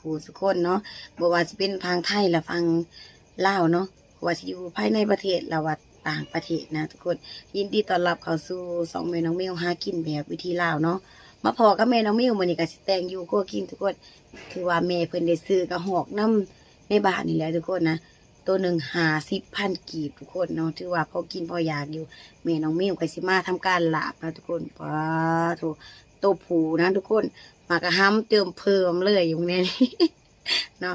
ຄູ່ສູ່ຄົນເນາະ ບໍ່ວ່າຊິເປັນຝັ່ງໄທ ແລະ ຝັ່ງລາວເນາະ ບໍ່ວ່າຊິຢູ່ພາຍໃນປະເທດ ຫຼືວ່າຕ່າງປະເທດນະທຸກຄົນ. ຍິນດີຕ້ອນຮັບເຂົ້າສູ່ຊ່ອງແມ່ນ້ອງມິວຫາກິນແບບວິຖີລາວເນາະ. ມາພໍ້ກັບແມ່ນ້ອງມິວມື້ນີ້ກໍຊິແຕ່ງຢູ່ຄົວກິນທຸກຄົນ. ຄືວ່າແມ່ເພິ່ນໄດ້ຊື້ກະຮອກນຳໃນບ້ານນີ້ແຫຼະທຸກຄົນນະ. ໂຕໜຶ່ງຫ້າສິບພັນກີບທຸກຄົນເນາະ ຖືວ່າພໍກິນພໍຢາກຢູ່. ແມ່ນ້ອງມິວກໍຊິມາທຳການລາບນະທຸກຄົນ. ປາໂທ້ ໂຕຜູ້ນະທຸກຄົນ ມາກະຫຳເຕີມເພີ່ມເລີຍຢູ່ແນວນີ້ເນາະ.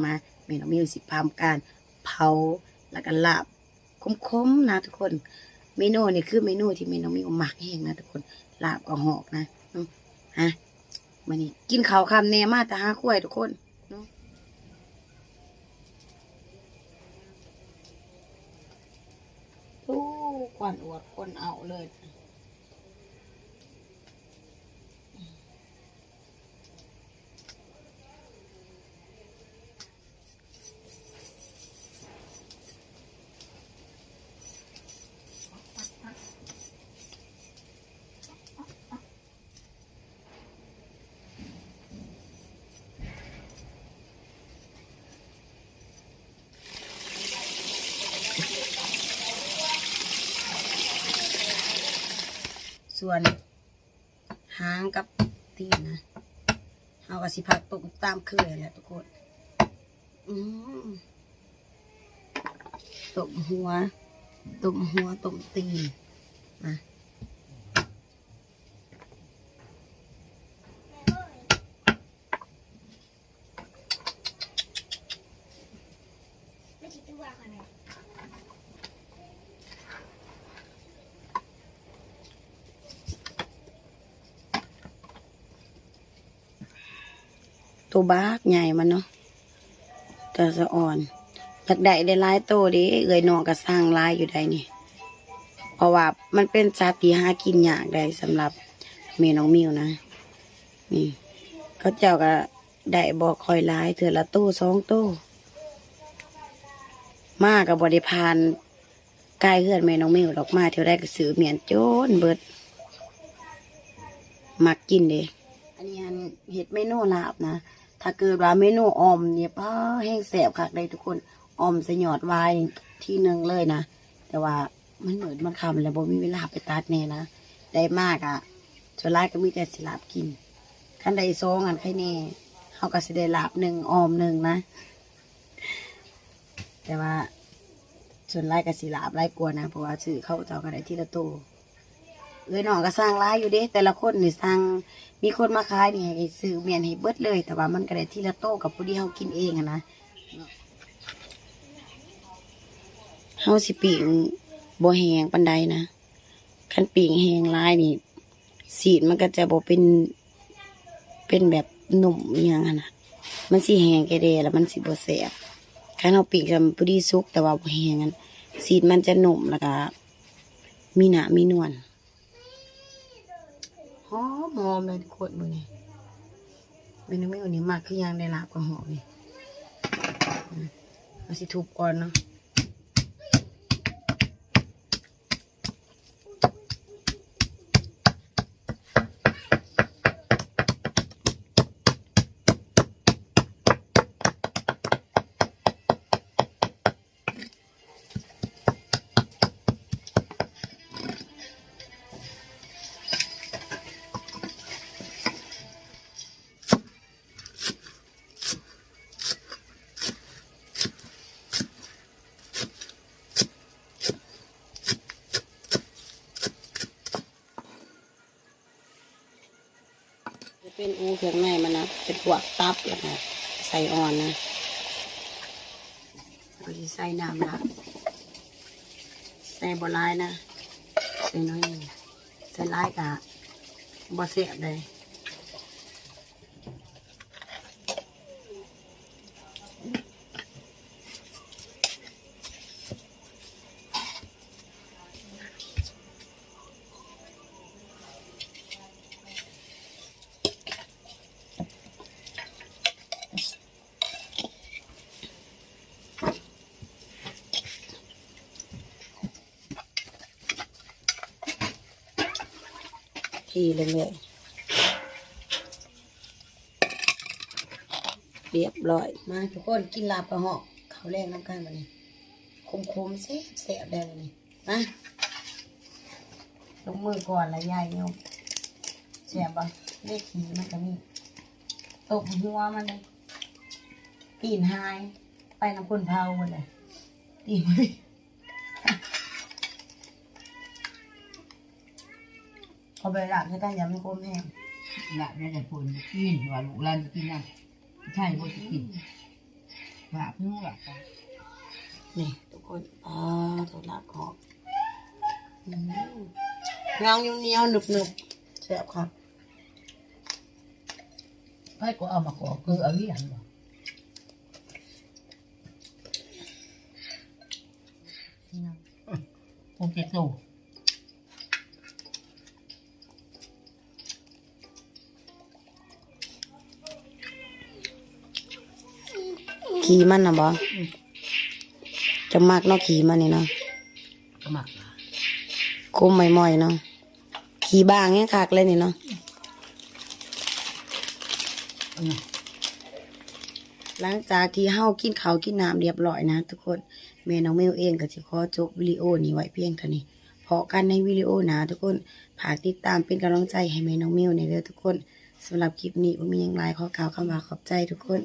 ມາ ແມ່ນ້ອງມິວຊິທຳການເຜົາ ແລ້ວກະລາບ ຂົມໆ ນະທຸກຄົນ. ເມນູນີ້ຄືເມນູທີ່ແມ່ນ້ອງມິວມັກແຮງນະທຸກຄົນ ລາບກະຮອກນະເນາະ. ຮະ ມື້ນີ້ກິນເຂົ້າຄ່ຳແດ່ ມາແຕ່ຫາຄວາຍທຸກຄົນເນາະ. ໂອ້ ຄວັນອວດຄວັນເອົາເລີຍ. ສ່ວນ ຫາງກັບຕີນນະ ເຮົາກໍຊິພັກຕົ້ມຕາມເຄີຍແຫຼະທຸກຄົນ. ອືມ ຕົ້ມຫົວ ຕົ້ມຫົວ ຕົ້ມຕີນນະ. ໂຕບັກໃຫຍ່ມັນເນາະ ແຕ່ສະອ່ອນ. ຢາກໄດ້ຫຼາຍໆໂຕເດ້ ເອື້ອຍນ້ອງກໍສັ່ງຫຼາຍຢູ່ໃດນີ້ ເພາະວ່າມັນເປັນສັດທີ່ຫາກິນຍາກໃດ ສຳລັບແມ່ນ້ອງມິວນະ. ນີ້ ເຂົາເຈົ້າກໍ ໄດ້ບໍ່ຄ່ອຍຫຼາຍ ເທື່ອລະໂຕສອງໂຕ. ມາກໍບໍ່ໄດ້ຜ່ານກາຍເຮືອນແມ່ນ້ອງມິວດອກ ມາເທື່ອໃດກໍຊື້ມ້ຽນຈົນເບິດ. ມັກກິນເດ້. ອັນນີ້ຫັ້ນເຮັດເມນູລາບນະ ຖ້າເກີດວ່າເມນູອ່ອມນີ້ ປ້າ ແຮງແຊບຄັກເດ້ທຸກຄົນ. ອ່ອມໃສ່ຍອດຫວາຍນີ້ທີໜຶ່ງເລີຍນະ ແຕ່ວ່າ ມັນມືດມັນຄ່ຳແລ້ວ ບໍ່ມີເວລາໄປຕັດແດ່ນະ. ໄດ້ມາກະ ສ່ວນຫຼາຍກໍມີແຕ່ຊິລາບກິນ. ຄັນໄດ້ສອງອັນໄຄແນ່ ເຮົາກໍຊິໄດ້ລາບໜຶ່ງ ອ່ອມໜຶ່ງນະ. ແຕ່ວ່າສ່ວນຫຼາຍກໍຊິລາບຫຼາຍກວ່ານະ ເພາະວ່າຊື້ເຂົາເຈົ້າກໍໄດ້ທີລະໂຕ. ເອື້ອຍນ້ອງກໍສັ່ງຫຼາຍຢູ່ເດ້ ແຕ່ລະຄົນນີ້ສັ່ງ ມີຄົນມາຂາຍນີ້ໃຫ້ຊື້ມ້ຽນໃຫ້ເບິດເລີຍ ແຕ່ວ່າມັນກໍໄດ້ທີລະໂຕ ກໍພໍດີເຮົາກິນເອງຫັ້ນນະ. ເຮົາຊິປີ້ງບໍ່ແຮງປານໃດນະ. ຄັນປີ້ງແຮງຫຼາຍນີ້ ຊີ້ນມັນກໍຈະບໍ່ເປັນ ເປັນແບບນຸ້ມອີ່ຫຍັງຫັ້ນນະ ມັນຊິແຫ້ງແກ່ແດ່ ແລ້ວມັນຊິບໍ່ແຊບ. ຄັນເຮົາປີ້ງສ່ຳພໍດີສຸກ ແຕ່ວ່າບໍ່ແຫ້ງຫັ້ນ ຊີ້ນມັນຈະນຸ້ມ ແລ້ວກໍມີໜ້າມີນວນ. ຫອມໆ ເລີຍທຸກຄົນມື້ນີ້ ເມນູນີ້ມັກຄືຫຍັງ ໄດ້ລາບກະຮອກນີ້. ອືມ ເຮົາຊິທຸບກ່ອນເນາະ. ຈະເປັນອູເຄື່ອງໃນມັນນະ ເປັນພວກຕັບ ແລ້ວກະໄສ້ອ່ອນນະ. ເຮົາຊິໃສ່ນ້ຳລະ ໃສ່ບໍ່ຫຼາຍນະ ໃສ່ໜ້ອຍໜຶ່ງ ໃສ່ຫຼາຍກະບໍ່ແຊບເດ້. ທີ່ເລີຍ. ຮຽບຮ້ອຍ. ມາທຸກຄົນ ກິນລາບກະຮອກເຂົ້າແລງນຳກັນບັດນີ້. ຂົມໆ ແຊບໆ ແລ້ວນີ້. ມາ ລົງມືກ່ອນລະຍາຍໂຍມ. ແຊບບໍ່? ເລກຂີ້ມັນກະມີ ຕົກຫົວມັນເດ້. ຕີນຫາຍໄປນຳຄົນເຜົາໝົດເລີຍ ຕີນມັນ. ເຂົາໄປລາບໃສ່ກັນ ຢ້ານມັນຂົມແຮງ. ລາບໃນແຕ່ຄົນບໍ່ກິນ ວ່າລູກຫຼານບໍ່ກິນນຳ ໄທບໍ່ກິນ ລາບໜູລາບກະ. ນີ້ທຸກຄົນ ປາໂທ ລາບກະຮອກ ອືມ ເງາໜຽວໆ ໜຶບໆ ແຊບຄັກ. ໃຜກໍເອົາມາຂໍເກືອວຽນບໍ່? ອືມ ຫົກເຈັດໂລ. ຂີ້ມັນນະບໍ່? ອືມ ເຈົ້າມັກເນາະ ຂີ້ມັນນີ້ເນາະ. ກໍມັກ ຂົມໝ້ອຍໆ ເນາະ. ຂີ້ບ້າງແຮງຄັກເລີຍນີ້ເນາະ. ອືມ ຫຼັງຈາກທີ່ເຮົາກິນເຂົ້າກິນນ້ຳຮຽບຮ້ອຍນະທຸກຄົນ ແມ່ນ້ອງມິວເອງກໍຊິຂໍຈົບວິດີໂອນີ້ໄວ້ພຽງເທົ່ານີ້. ພໍ້ກັນໃນວິດີໂອໜ້າທຸກຄົນ. ຝາກຕິດຕາມເປັນກຳລັງໃຈໃຫ້ແມ່ນ້ອງມິວແດ່ເດີທຸກຄົນ. ສຳລັບຄລິບນີ້ບໍ່ມີຫຍັງຫຼາຍ ຂໍກ່າວຄຳວ່າຂອບໃຈທຸກຄົນ.